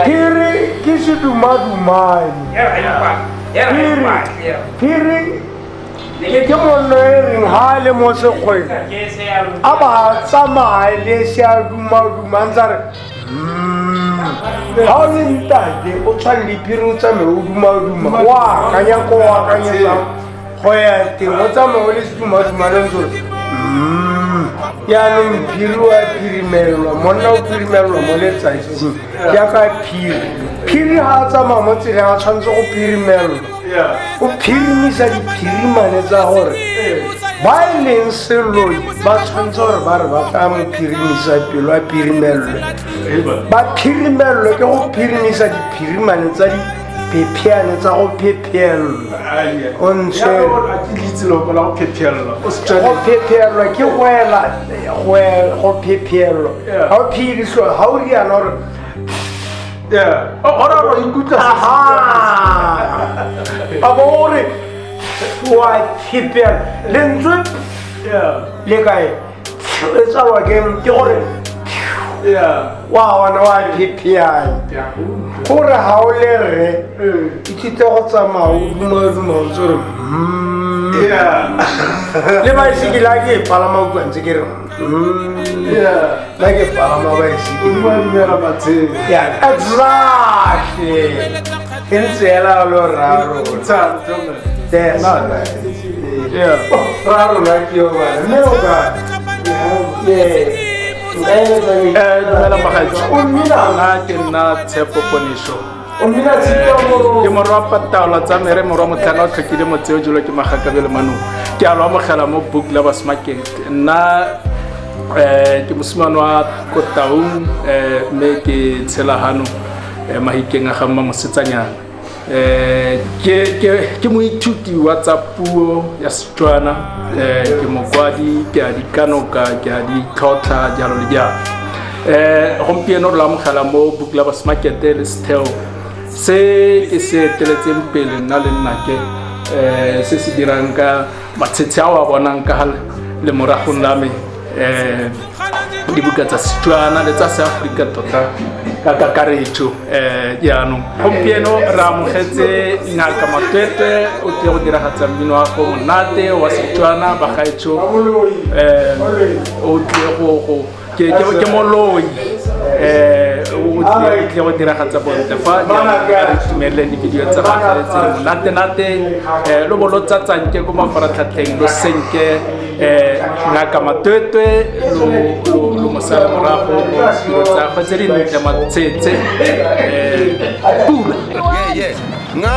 Phiri ke sedumadumane. Phiri ke monno e reng ha a le mo sekgweng a ba tsamaye le se a dumaduma ntse a re ga o le ntate o tshwane le phiri o tsamaye o dumaduma o akanya ko o akanyetsang go ya teng o tsamaye o le sedumaduma le ntse ore yaanong phiri o a phirimelelwa, monna o phirimelelwa mo letsatsing jaaka phiri. Phiri ga a tsamaya mo tseleng a tshwanetse go phirimelelwa, o phirimisa diphirimane tsa gore ba e leng seloi ba tshwanetse gore ba re ba tla mo phirimisa pelo a phirimelelwe, ba phirimelelwe ke go phirimisa diphirimane tsa diphepheane tsa go phepheelwa. O ntshwere go phepheelwa ke go ela go phepheelwa ga o phirisiwa ga o riana gore a bo o re wa phepela lentswe le kae e tsalwa ke gore wa ona wa phepheana gore ga o le rre ithute go tsamaya o dumaduma o ntse gore le baesekele a ke e palama utlwa ntse ke re la ke palama baesekele. Exactly, e ntse ela lo raro. Yes. Ra rona ke yo bana mme o ka Dumela bagaetsho. O mmina? Nna ke nna Tshepo Ponisho. O mmina tshito. Ke morwa pataola tsa mere, morwa motlhana o tlhokile motse o jelo ke magakabe le manong. Ke a lo amogela mo Book Lovers Market. Nna ke mosimane wa ko Taung, mme ke tshela hano Mahikeng a ga mma mosetsanyana. Ke moithuti wa tsa puo ya Setswana, ke mokwadi, ke a dikanoka, ke a ditlhotlha, jalo le jalo. Gompieno re lo amogela mo Book Lovers Market le setheo se ke se eteletseng pele nna le nnake, se se dirang ka matshetshe a o a bonang ka le moragong la me, dibuka tsa Setswana le tsa Seaforika tota ka kakaretso. Jaanong gompieno re amogetse Ngaka Matwetwe, o tlile go diragatsa mmino wa go monate wa Setswana. Bagaetsho, o tlile go ke moloi, o tlile go diragatsa bontle fa. Jaanong re itumelele dividio tsa gagwe tse di monate-nate, lo bo lo tsatsanke ko mafaratlhatlheng, lo senke Ngaka Matwetwe, lo mosale morago mo ditiro tsa gagwe tse dintle matshetse pula. Nga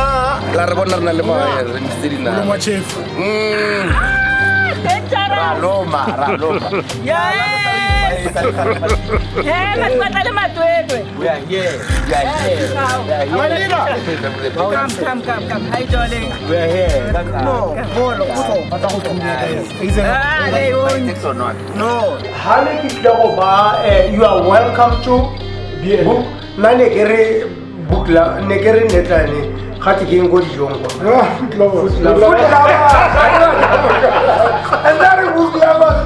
la re bona re na le re ntse dinama. Ra loma, ra loma. Yes! Hey, batho le Matwetwe. We are here. We are here. We are here. Come, come, come, come. Hi, darling. We are here. No, Ah, they won't. Text or not? No, ha ne ke tlile go ba you are welcome to book. Nna ne ke re book la ne ke re netlane ga te ke eng ko dijong kwa. Food lovers. And then book lovers,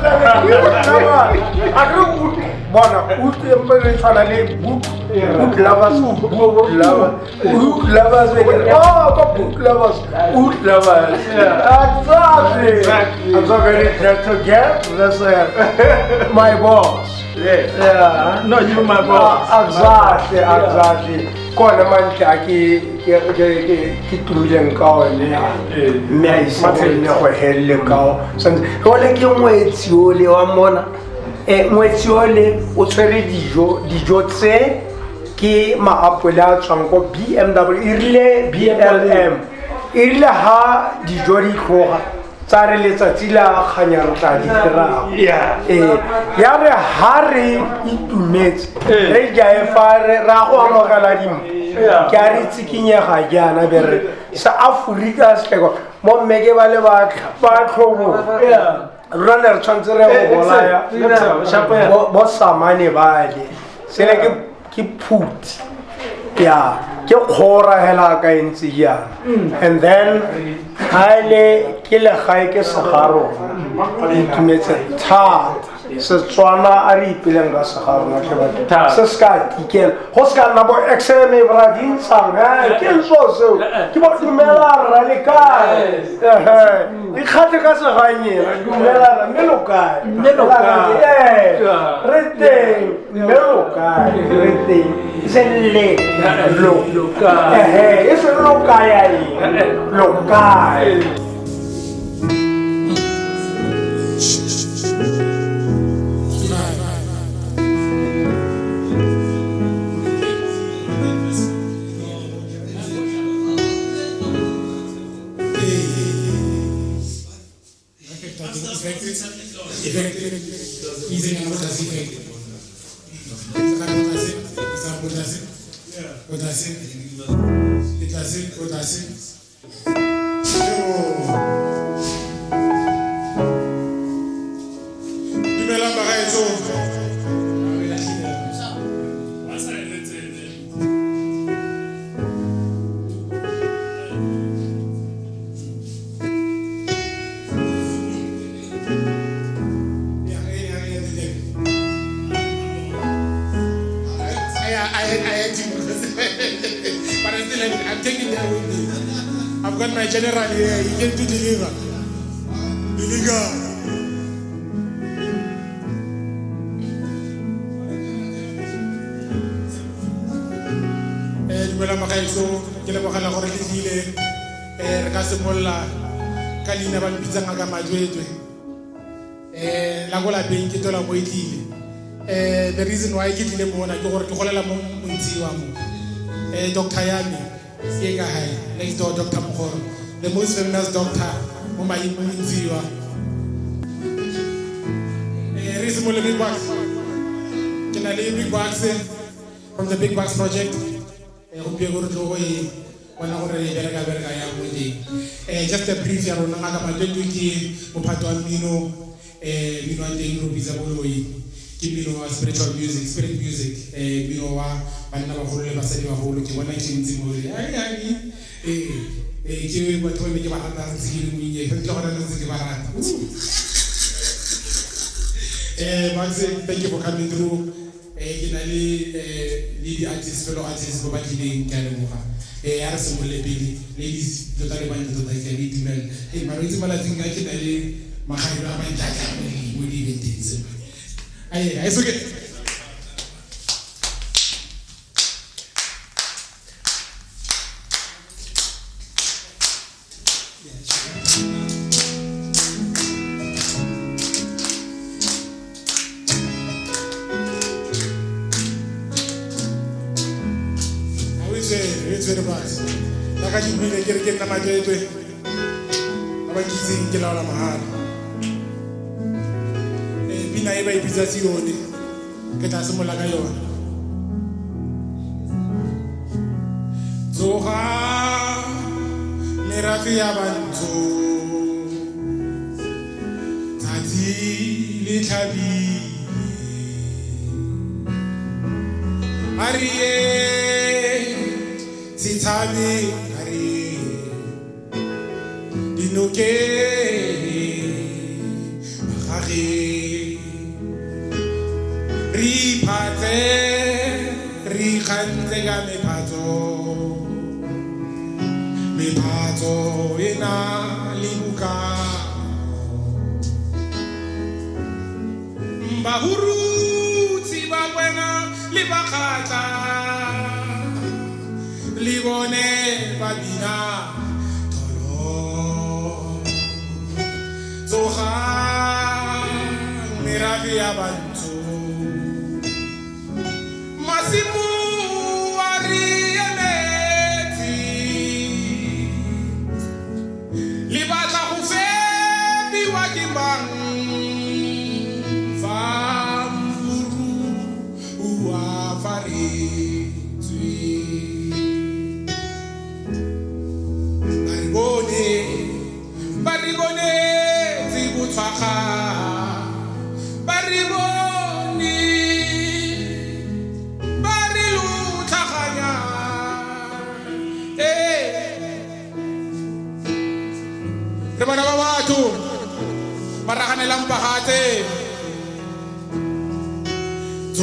food lovers. A re bona o re tshwana le book lovers, book lovers, book lovers. Oh, ko book lovers, book lovers. Exactly. I'm so very glad to get this, my boss. Yeah. No, you my boss. Exactly. Kona mantle a ke tumileng ka one, mme a ise go nne go helele ka o santse ole ke ngwetsi ole wa mona, ngwetsi ole o tshwere dijo tse ke maapole a tswang ko BMW, e rile BLM, e rile ha dijo di tloga tsa re letsatsi la kganya re tla di kry-a. Ee, ya re ha re itumetse re jae fa re ra go amogela dimpho, ke a re tsikinyega jaana be re sa Aforika setleko mo mme ke ba le ba tlhobo rona ne re tshwanetse re go bolaya bo samane bale sele ke phuti ya ke kgora hela ka e ntse jaana, and then ga e le ke legae ke segarona, ke itumetse thata. Setswana a re ipeleng ka sega rona tlhe batho. Thata. Se se ka tikela go se ka nna bo xm bra di ntshang ke eng seo seo ke bo dumela rra le kae. Ehe, ikgatlhe ka seganyela dumela rra mme lo kae. Mme lo kae. Ee, Ja. re teng mme lo kae re teng e seng le lo. Lo kae. Ehe, e seng lo kae ya eng lo kae. Dumelang bagaetsho. I had to, but I still have it. I'm taking that with me. I've got my general here. He came to deliver. Deliver. Dumelang bagaetsho, ke lebogela gore le tlile. Re ka simolola ka leina ba mpitsang ka Majwetwe. La ko lapeng ke tola mo e tlile. The reason why ke tlile mona ke gore ke golela mo Montshiwa mo. Doctor ya me ke ka hae next door, Dr. Mokgoro, the most famous doctor mo Montshiwa. Re simolole Big Bucks. Ke na le Big Bucks from the Big Bucks project. Gompieno re tlo go e bona gore e bereka bereka yang mo teng. Just a brief ya rona, Ngaka Matwetwe ke mophato wa mmino. Mmino wa teng re o bitsa boloi, ke mmino wa spiritual music, spirit music, mmino wa banna bagolo le basadi bagolo. Ke bona ke ntse mo re ai ai ke batho ba ne ke ba rata ntse ke le monnye, ke tle gona ntse ke ba rata. Max, thank you for coming through. Ke na le le di-artists, fellow artists ba ba tlileng, ke a leboga. A re simolole pele. Ladies, tota le bantle tota, ke a le itumela. Hey, mara o itse malatsing a ke na le makgarebe a mantle a tla mo di-eventeng tse. Aye, it's okay. A o tswele, o tswele fatshe. La ka ke buile ke re ke nna Majwetwe. Ba ba nkitseng ke laola mahala. Pina e ba e bitsa Tsione, ke tla simolola ka yone. Tsoga merafe ya bantsho, tsatsi le tlhabile. A re ye setshabeng, a re ye dinokeng, magageng. Re iphatse, re ikgantse ka mephatso. Mephatso e na le bokao. Bahurutsi ba kwena le bakgatla, le bone ba bina tholo. Tsogang merafe ya bantsho, masimo a re emetse. Le batla go fepiwa ke mang fa mfuru o afaretswe? Ba re bone, ba re bonetse botshwakga, ba re bone, ba re lotlhaganya. Re bana ba batho ba raganelang bagatse.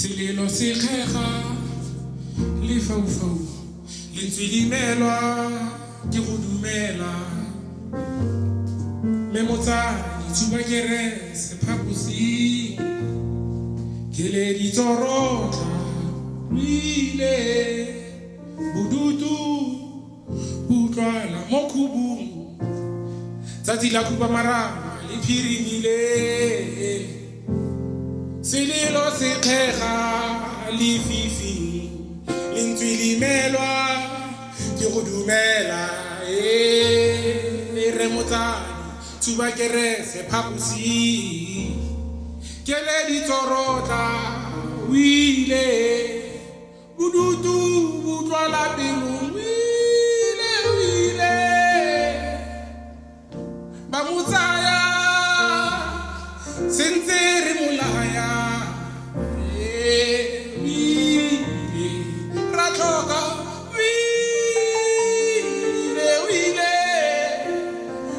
Selelo se kgega lefaufau, lentswe le imelwa ke go dumela. Mme motsadi tshuba kerese phaposing, keledi tsorotla o ile. Bodutu bo utlwala mo khubung, tsatsi la khupamarama le phirimile. Selelo se kgega lefifing, lentswe le imelwa ke go dumela. Ee, re motsadi tshuba kerese phaposing, keledi tsorotla o ile. Bodutu bo utlwala pelong, o ile, o ile. Ba mo tsaya sentse re molaya. Ee, o ile ra tlhoka, o ile, o ile.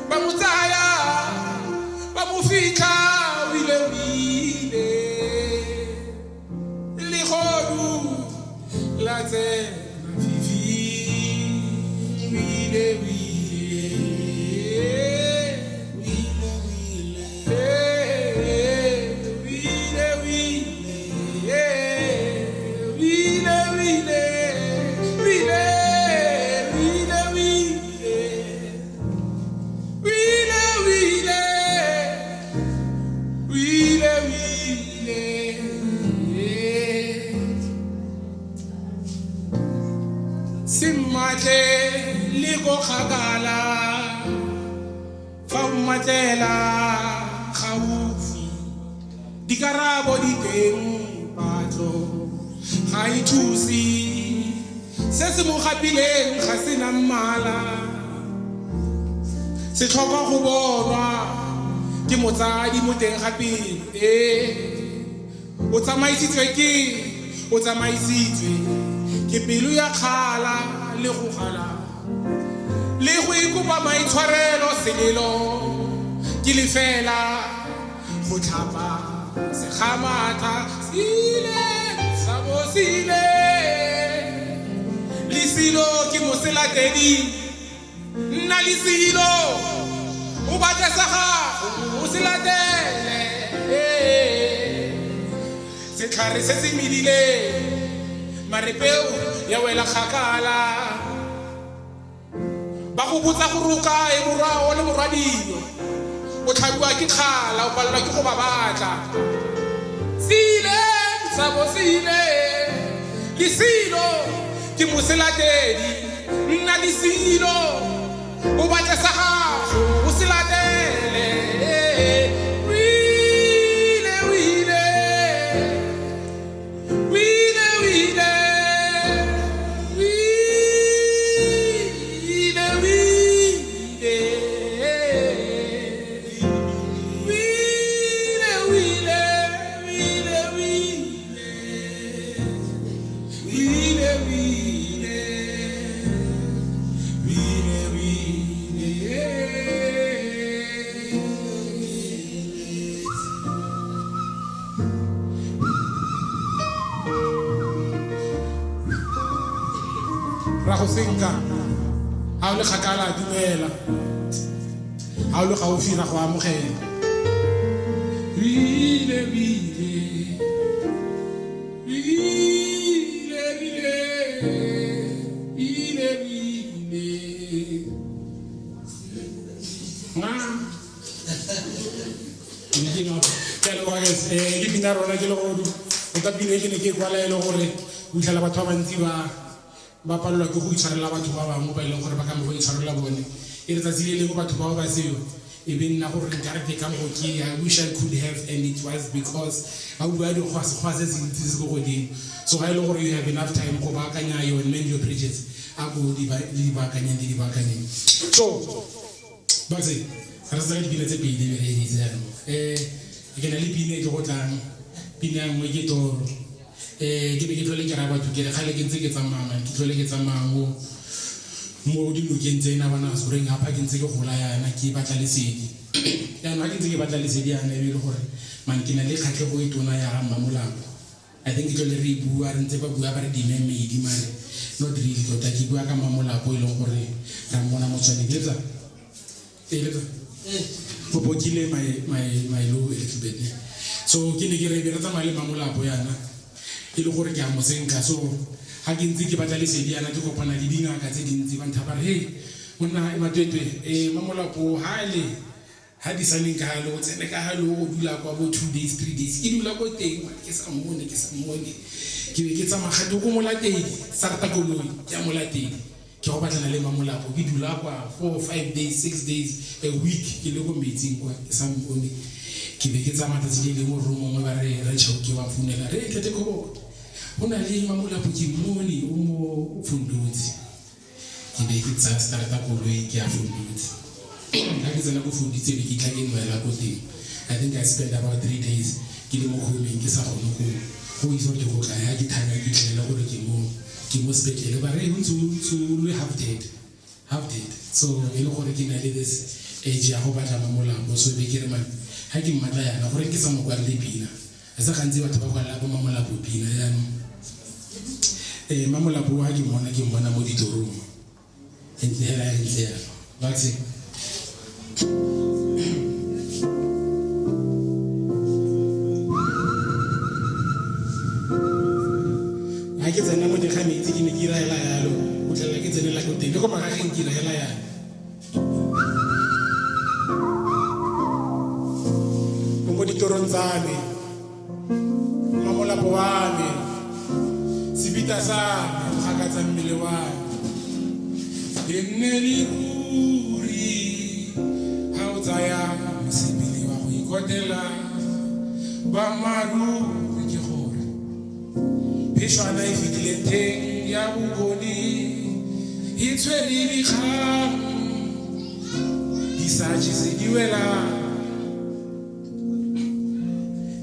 Ba mo tsaya ba mo fitlha, o ile, o ile. Legodu la tsena fifing, o ile, o ile. O ile, o ile. Ee, o ile, o ile. O ile, o ile. O ile, o ile, o ile. O ile, o ile. O ile, o ile. Se mmatle le ko kgakala, fa o mmatlela gaufi, dikarabo di teng, patlo ga e thuse. Se se mo gapileng ga se na mmala, se tlhoka go bonwa ke motsadi mo teng ga pelo. Ee, o tsamaisitswe ke, o tsamaisitswe ke pelo ya kgala le go gala le go ikopa maitshwarelo. Selelo ke lefela go tlhapa segamatha, se ile sa bo se ile. Lesilo ke moselatedi, nna lesilo, o batle sa gago o se latele. Ee, setlhare se se medileng marepeo ya wela kgakala, ba go botsa gore o kae morwa o le morwadio, o tlhabiwa ke kgala, o palelwa ke go ba batla. Se ile sa bo se ile. Lesilo ke moselatedi, nna lesilo, o batle sa gago o se latele. O ile, o ile. O ile, o ile. O ile, o ile. O ile, o ile. O ile, o ile. O ile, o ile. O ile, o ile. Ra go senka ga o le kgakala, dumela, ga o le gaufi, ra go amogela. O ile, o ile. O ile, ile. Ile, ile. Nga. Ke a leboga guys. Ke pina ya rona ke legodu. Tota pina e ke ne ke e kwala e le gore o fitlhela batho ba bantsi ba ba palelwa ke go itshwarela batho ba bangwe ba e leng gore ba ka mo go itshwarela bone. E re tsatsi le lengwe batho bao ba seo, e be nna gore nkare ke ka go ke I wish I could have and it was because ba bua dikgwa sekgwa se se ntsi se ko godimo. So ga e le gore you have enough time go baakanya your mend your bridges, a ko di di baakanyeng, di baakanyeng. So Bucks, re setse ka dipina tse pedi be re editse jaanong. Ke na le pina e tlo go tlang, pina ya nngwe ke toro. Ke be ke tlhole ke raya batho ke re kgale ke ntse ke tsamaya man, ke tlhole ke tsamaya mo mo dinokeng tsena bana goreng gapa ke ntse ke gola yana ke batla lesedi. Jaanong ga ke ntse ke batla lesedi yana e be e le gore man ke na le kgatlhego e tona ya ga Mmamolapo. I think ke tlole re e bua re ntse ba bua ba re di-mermaid mare not really tota ke bua ka Mamolapo e leng gore ra mmona mo Tswaneng. Lebza, ee Lebza, o bokile my low a little bit ne. So ke ne ke re be re tsamaya le Mamolapo yana e le gore ke a mo senka. So ga ke ntse ke batla lesedi yana ke kopana le dingaka tse dintsi ba ntha ba re hey monna Matwetwe Mamolapo ha le ha di saneng ka hale o tsene ka hale o dula kwa bo 2 days 3 days ke dula ko teng mare ke sa mmone, ke sa mmone. Ke be ke tsamaya gate ko Molatedi, sarta koloi ke ya Molatedi ke go batlana le Mamolapo. Ke dula kwa 4, 5 days, 6 days, a week ke le ko metsing kwa ke sa mmone. Ke be ke tsamaya tsatsi le lengwe ro mongwe ba re re Chauke wa mfounela re tlete Kgoboko go na le Mamolapo ke mmone o mo Fundudzi. Ke be ke tsaya starta koloi ke ya Fundudzi. Ga ke tsena ko Fundudzi be ke tla ke nwela ko teng. I think I spend about 3 days ke le mo kgomeng ke sa kgone go itse gore ke go kae. Ga ke thanya ke itlhelela gore ke mo sepetlele ba re o ntse o le half dead, half dead. So e le gore ke na le this age ya go batla Mamolapo. So be ke re man ga ke mmatla yana gore ke sa mo kwalele pina a se gantsi batho ba kwalela bo Mamolapo pina jaanong. Mamolapo ga ke mmona mo ditorong entle hela entle yalo Baxi. Ga ke tsena mo teng ga metsi ke ne ke ira hela yalo go tlela ke tsenela ko teng le ko magageng ke ira hela yalo o mo ditorong tsa me Mamolapo wa me sebita sa me o gakatsa mmele wa me le nne le ruri ga o tsaya mosepele wa go ikotela boammaaruri ke gore phešwana e fetile teng ya bokone e tshwere dikgang di sa jese di welang.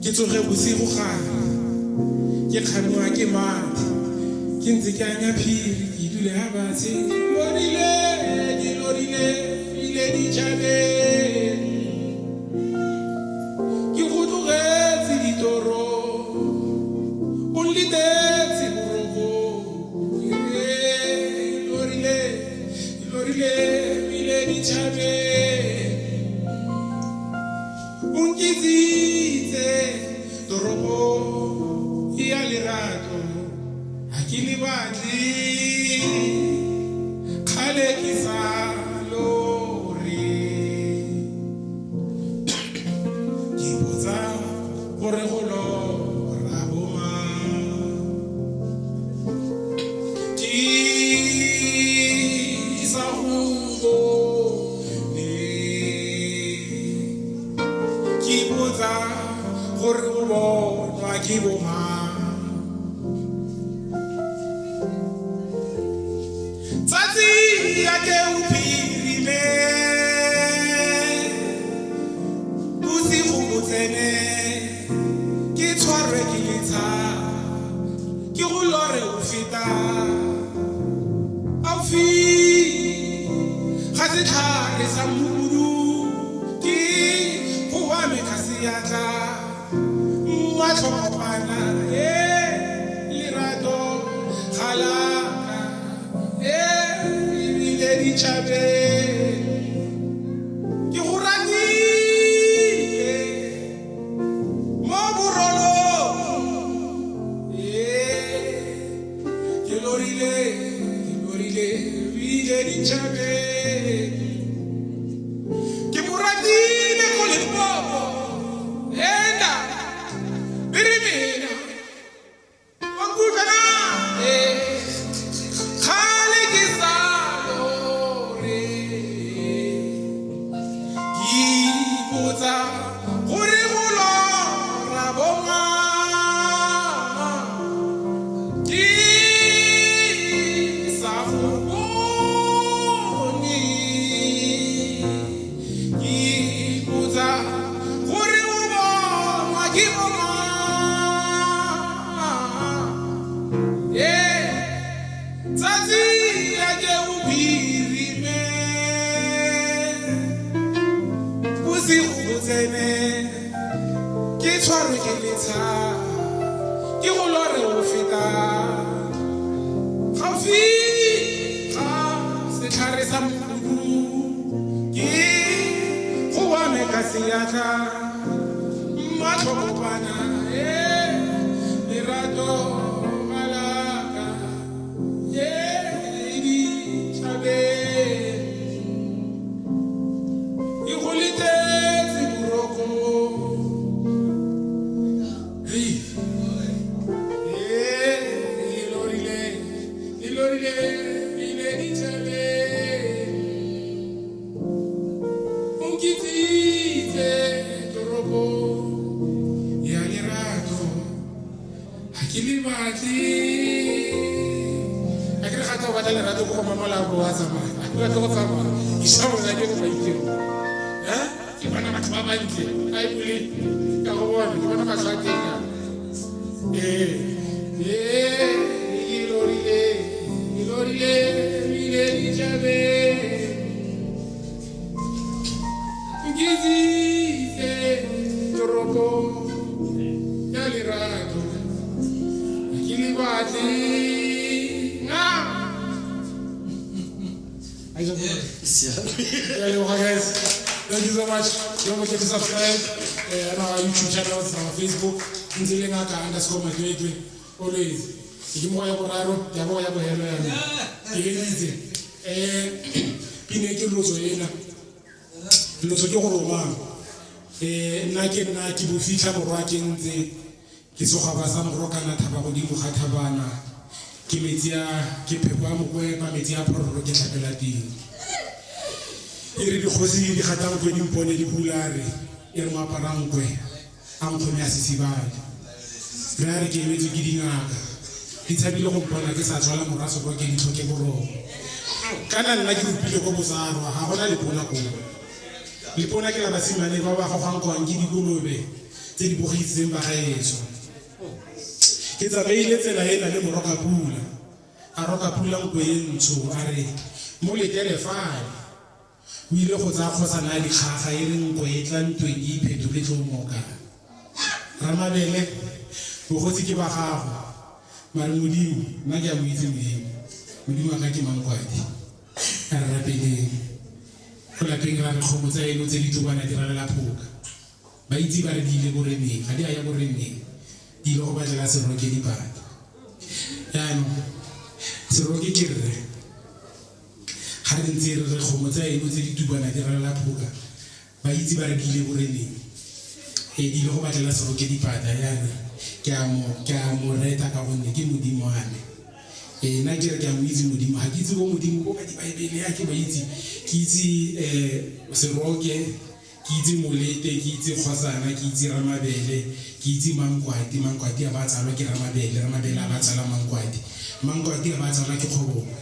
Ke tsoge bosigo gare ke kgamiwa ke mathe ke ntse ke anya phiri ke dule ga batshe lorile ke lorile ile ditšhabeng ke go tlogetse ditoro o nletetse boroko. Ee, lorile lorile ile ditšhabeng o nkitsitse toropo ya lerato ga ke le batle kgale ke sa lore ke botsa gore go lora bomang ke sa go bone ke botsa gore o bonwa ke bomang tsatsi ya ke o phirile bosigo bo tsene ke tshwarwe ke letshaba ke go lore o feta aufi ga setlhare sa mmudu ke go ame ka seatla matlhopana e lerato galaka e ebile ditšhabeng ke go ratile mo borolong ee ke lorile ebile ditšhabeng ke mo ratile ko Limpopo enda birimina wa nkutlwa na ee kgale ke sa lore ke ipotsa gore go lora bomang ke sa go bone. Seatla Mmatlhokopana lerato galaka ye ditšhabeng e go letetse boroko. Hey. E lorile ile ditšhabeng o nkitsitse toropo ya lerato ga ke le batle. A ke re gata o batla lerato ko go mamola bo wa tsamaya a ke batle go tsamaya isa bona ke go maiteng ke bona batho ba bantle a ebole ka go bona ke bona matlho a teng a. Ke lorile ke lorile ebile ditšhabeng nkitsitse toropo ya lerato ga ke le batle. Yeah, guys, thank you so much. Don't forget to subscribe on our YouTube channels, our Facebook, Nzilengaka underscore Matwetwe. Always. Ke mo ya boraro, ke bo ya bohelo ya me. Ke editse. Pine ke lotso ena. Lotso ke go romang. Nna ke nna ke bo fitlha morwa ke ntse ke tsoga ba sa morokana thaba godimo ga thabana. Ke metsi a ke pheko ya mokwepa metsi a phororo ke tlhapela teng. E re dikgosi di gatang kwe dimpone di hulare e re moaparang kwe a nkgome a sesibale. Re a re ke emetswe ke dingaka di tshabile go mpona ke sa tswala morwa soko ke di tlhoke boroko. Kana nna ke rupile ko bosarwa ga gona lepona koo. Lepona ke la basimane ba ba gogang kwang ke dikolobe tse di bogisitseng bagaetsho. Ke tsamaile tsela ena le moroka pula. A roka pula nkwe e ntsho a re mo letele fale. O ile go tsaya kgosana ya dikgaga e re nkwe e tla ntweng e iphetole tlo moka. Ramabele bogosi ke ba gago mare modimo nna ke a mo itse modimo. Modimo wa ka ke mankwadi. A re rapeleng. Ko lapeng ra re kgomo tsa eno tse di tobana di ralela phoka. Ba itse ba re di ile boreneng ga di a ya boreneng di ile go batlela Seroke dipata. Jaanong Seroke ke rre. Ga re ntse re re kgomo tsa eno tse di tubana di ralela phoka ba itse ba re di ile boreneng e di ile go batlela Seroke dipata. Jaanong ke a mo ke a mo reta ka gonne ke modimo wa me. Nna ke re ke a mo itse modimo ga ke itse bo modimo bo ka dibaebele ya ke ba itse ke itse Seroke ke itse Molete ke itse kgosana ke itse Ramabele ke itse Mankwati. Mankwati a ba tsalwa ke Ramabele, Ramabele a ba tsala Mankwati, Mankwati a ba tsalwa ke Kgobongwe.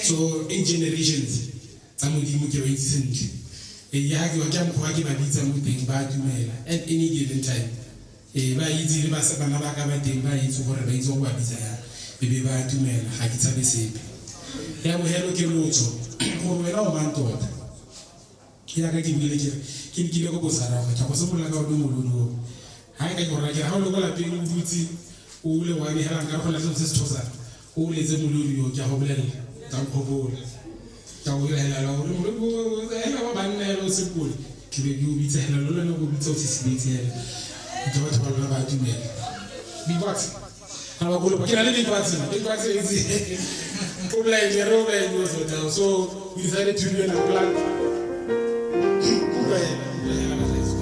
So 8 generations tsa modimo ke ba itse sentle. Ya ke ke a mokgwa ke ba bitsa mo teng ba dumela at any given time. Ba itse le bana ba ka ba teng ba itse gore ba itse go ba bitsa yang e be ba dumela ga ke tshabe sepe. Ya bohelo ke lotso gore wena o mang tota. Yaka ke buile ke re ke nkile ko bosarago ke go simolola ka one molodi o. Ha e ka ke go raya ke re ha o le ko lapeng o dutse o le one hela nkare go na le selo se se thosang o letse molodi o ke a go bolelela tla nkgopola. Ka go dira hela gore molodi hela wa banna hela o sekole ke be ke o bitsa hela le lone o bitsa o sisibetse hela. Ke batho ba lona ba dumela. Big Bucks. Ga ba kolopa ke na le Big Bucks Big Bucks e itse o bolaile re o bolaile o sota. So we decided to do an unplugged. Utlwa hela, utlwa hela bagaetsho.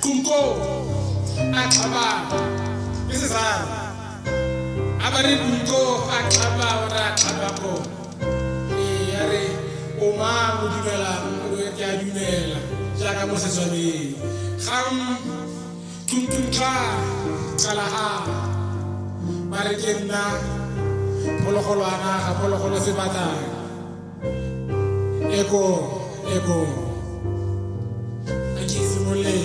Kumko a xaba ke sesana a ba re kumko a xaba ora a xaba ko a re o mang o dumelang o re ke a dumela jaaka mo Setswaneng gam tumtumtla qala a ba re ke nna phologolwana ga phologolo sebatana eko eko a ke simolole.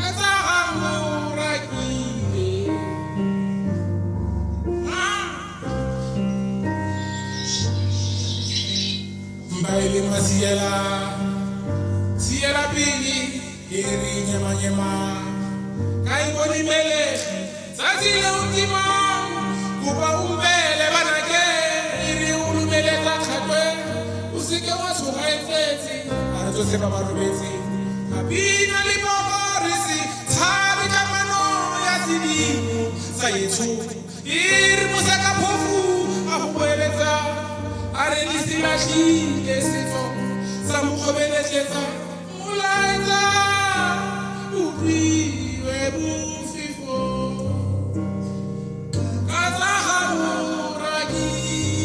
A tsa ga mo rakile. Mbaile masiela siela pele e re nyemanyema ka e bone melegi tsatsi leo timang kopa o mpele banake e re o lumeletsa kgatwe o seke wa tshoga e tletse a re tsose ba ba robetseng a bina le boko re se tshabe kamano ya sedimo sa etsho e re mosaka phofu a go boeletsa a re le se latlhile setso sa mokgobeletletsa molaetsa utlwiwe bofefo ka tsa gago rakile.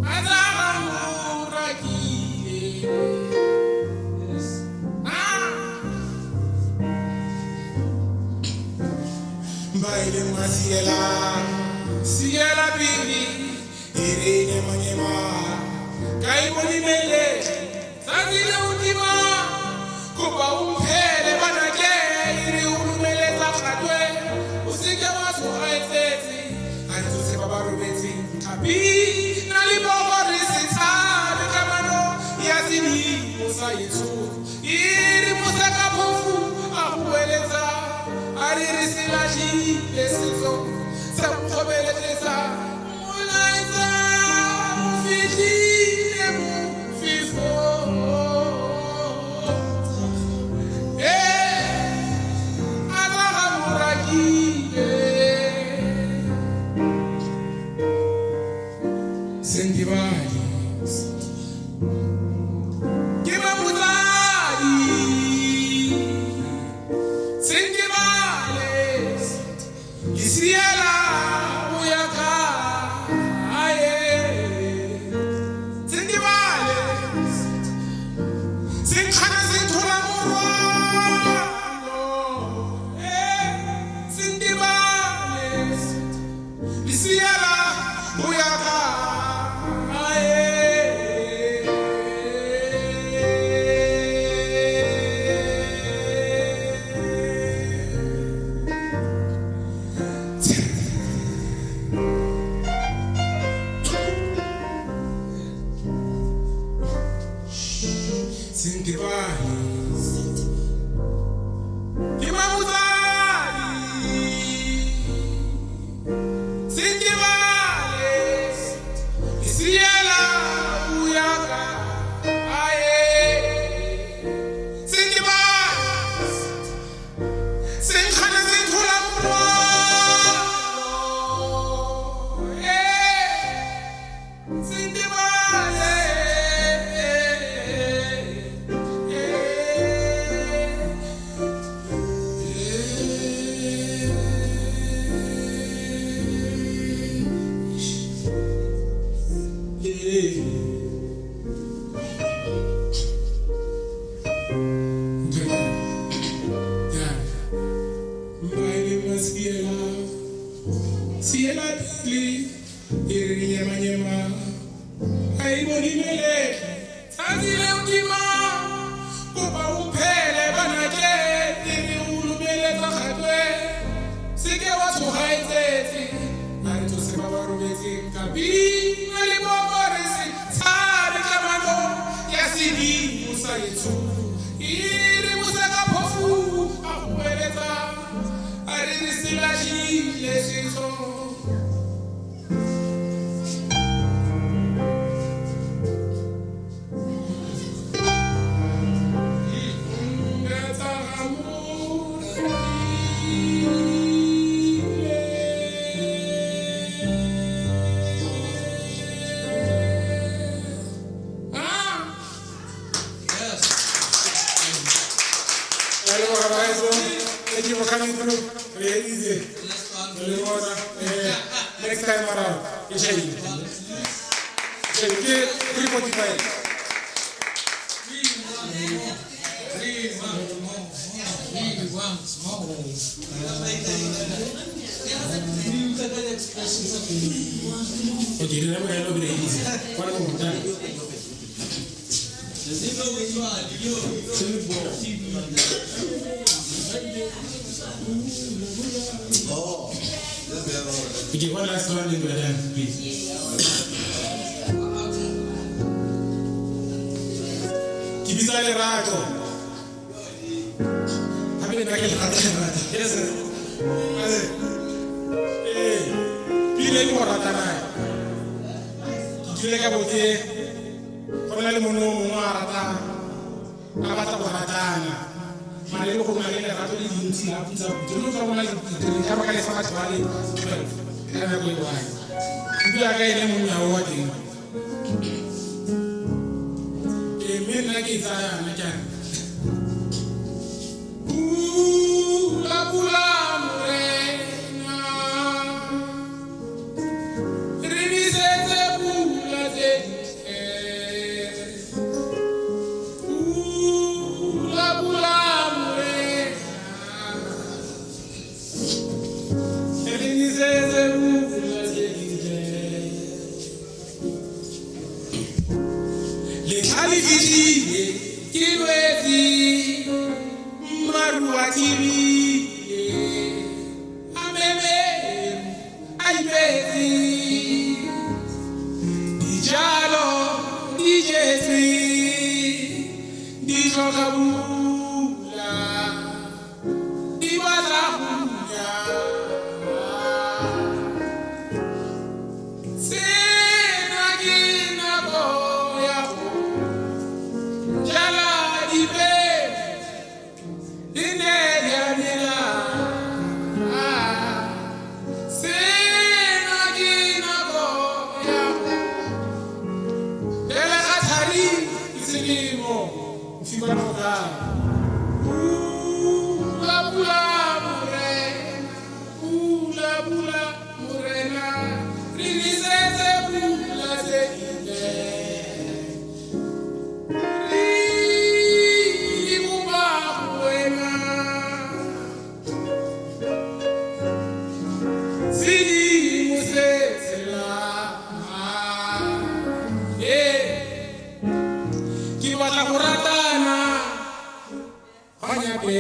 Ka tsa gago rakile. Baile masiela siela pele e re nyemanyema ka e bone melegi tsatsi leo tima kopa o mphele banake e re o lumeletsa kgatwe o seke wa tshoga e tletse a re tsose ba ba robetseng a bina le boko re se tshabe kamano ya sedimo sa etsho e re mosaka phofu a go boeletsa a re re se latlhile setso sa mokgobeletletsa molaetsa o fitlhile bofefo. A tsa ga morakile sendibadi ke mamotsadi sendibale ke siela go ya ka ae sendibale senkgana se thola morwalo sendibale le siela go ya ka ae. Sendibale ke mamotsadi sendibale ke siela o ya ka ae sendibale senkgana se thola morwalo sendibale. Siela pele e re nyemanyema ga e bone melegi tsatsi leo tima kopa o phele banake e re o lumeletsa kgatwe seke wa tshoga e tletse a re tsose ba ba robetseng ka bina le boko re se tshabe kamano ya sedimo sa etsho e re mosaka phofu a go boeletsa a re re se latlhile setso. Thank you for coming through. Really easy. Next time around, 3:45. Okay, remember I love it easy. One more time. Okay, one last one, then we're done, please. Ke bitsa lerato. Hape le nna ke le rata lerato. Yes, sir. Ee, pina e ke go ratana. Ke kile ka bo ke go na le monna o mongwe a ratang, a batla go ratana. Mare le go na le lerato le dintsi la putsa putsa. Mme o tla bona le ka baka le fa batho ba le 12 ka nako e one. Ke bua ka ene monna o wa teng. Ee, mme nna ke e tsaya yana ke a re, Pula pula morena, re nisetse pula tse dintle. Pula pula morena, re nisetse pula tse dintle. Letlha le fihlile ke lwetse, maru a thibile, a memeru a ipetse. Dijalo di jetswe, di hloka pula, di batla ho nya. Sena ke nako ya ho jala dipeo, di ne di a mela. Sena ke nako ya ho belega thari ke selemo, mfikwana o kae? Pula pula morena, pula pula morena, re nisetse pula tse dintle. Re di kopa ho wena, sedimo se tshelang. Ee, ke batla go ratana gwanyape.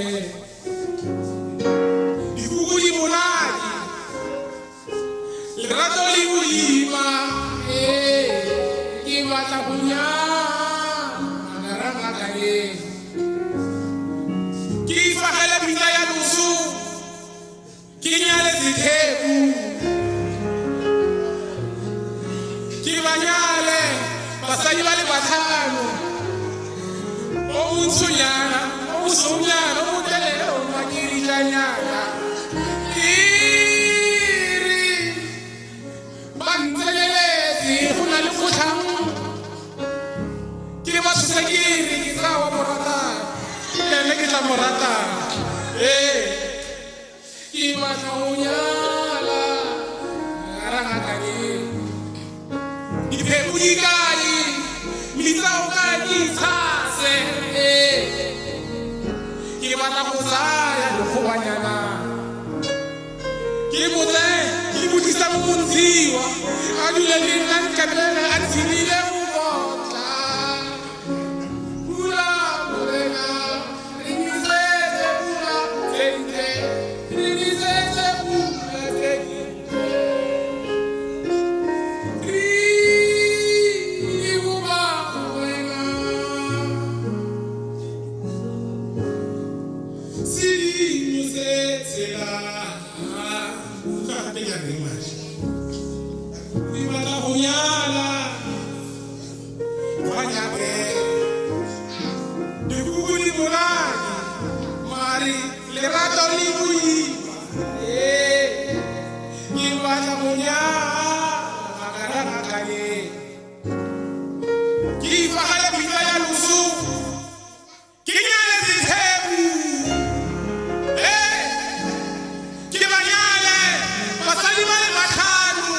Dikuku di monate, lerato le boima. Ee, ke batla go nyala magaramakaneng. Ke ifagele pitsa ya loso, ke nyale sethepu. Ke ba nyale basadi ba le batlhano, o montshonyana, o mosweunyana, o motelele, o makiritlanyana. Ere ba ntseneletse go na le kgotlhang, ke ba tshose ke re ke tla wa mo ratang, le ene ke tla mo ratang. Ee, ke batla go nyala rangakaneng. Dipheko di kae? Metsi ao kae ke itshase? Ee, ke batla go tsaya lekgobanyana, ke mo tseye ke mo tlisa mo montshiwa, a dule le nna nkabele a ntshidile mokotla. Pula morena, re nisetse pula tse dintle, re nisetse pula tse dintle. Re di kopa ho wena, sedimo se tshelang. Utlwa gape ke a reng manje? Ke batla go nyala gwanyape. Dikuku di monate, mare lerato le boima. Ee, ke batla go nyala magaramakaneng. Ke ifagele pitsa ya loso, ke nyale sethepu. Ee, ke ba nyale basadi ba le batlhano,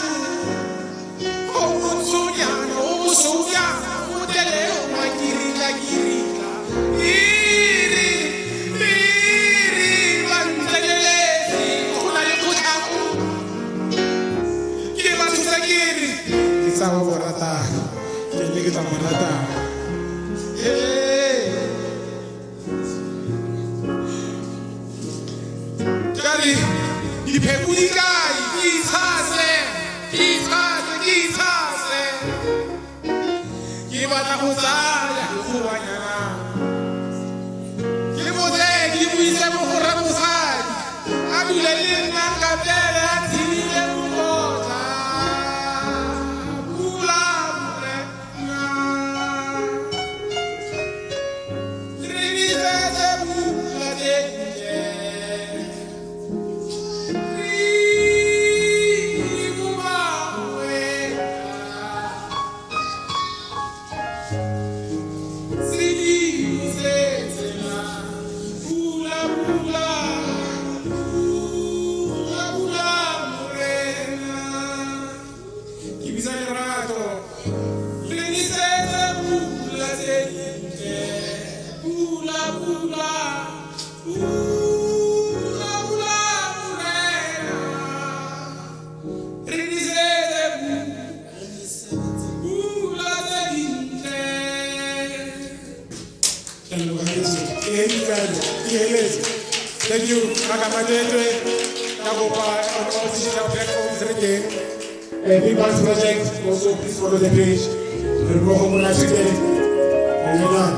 o montshonyana, o mosweunyana, o motelele, o makiritlakiritlana. Ere, ere, ba ntseneletse. Dipheko di kae? Ke itshase, ke itshase, ke itshase. Ke batla go tsaya dikgobanyana. Ke botse ke buise mo go ramosadi. A dule le nna ka pele a thibile mokotla. Pula morena. Re nisetse pula tse dintle. Re bua wena. Sedimosetsa pula pula pula pula morena. Ke bitsa lerato le nisetsa pula tse dintle. Pula pula pula pula morena. Re nisetse pula tse dintle. Ke a leboga heso. Ke editse, ke heletse. Thank you. Ngaka Matwetwe, ka kopa on all digital platforms re teng. Big Bucks Project, also please follow the page. Re mmogo mona today. Re jang?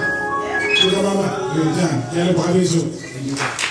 Kuka mama, re jang? Ke a leboga heso. Thank you.